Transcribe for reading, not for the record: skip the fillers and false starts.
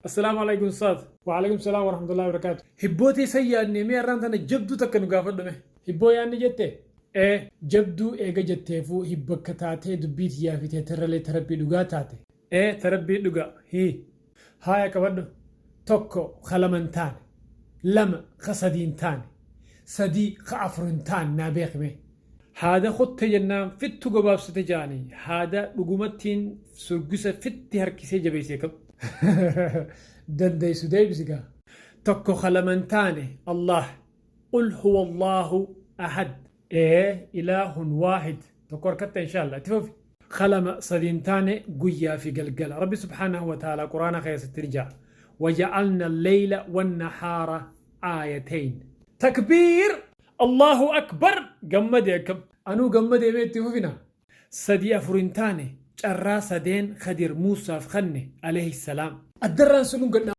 Assalaamu alaikum ustaaz. Wa alaikum salaam wa rahmatullahi wa barakaatu. Hibboo teessan yaadne mee har'aan tana jabduu takka nu gaafadhu mee. Hibboo yaadni jette? Ee jabduu eega jetteefuu hibbakka taatee dubbii tiyyaa fi teeterralee tarabbii dhugaa taate. Ee tarabbii dhugaa hii. Haaya qabadhu. Tokko ka lama hin taane. Lama ka sadii hin taane. Sadii ka afur hin taane naa beeki mee. Haada kutte jennaan fittu gabaabsite ja'ani haada dhugumattiin surgisa fitti harkisee jabeessee kam dandeessu deebisi gaa. Tokko ka lama hin taane Allah qul huwa Allahu ahad. Ee ilaahun waahid tokko harkatta inshallah itti fufi. Ka lama sadi hin taane guyyaa fi galgala rabbi subhaanahu wa ta'ala quraana keessatti ni ja'a waja'alna alleyla wannahaara aayateyn. Takbiir! Allahu Akbar! Gammade akkam. Anuu gammadee mee itti fufina. 3 4 hin taane carraa sadeen Khadir Muussaaf kanne Aleyhi salaam. Addarraan sun dhungadha.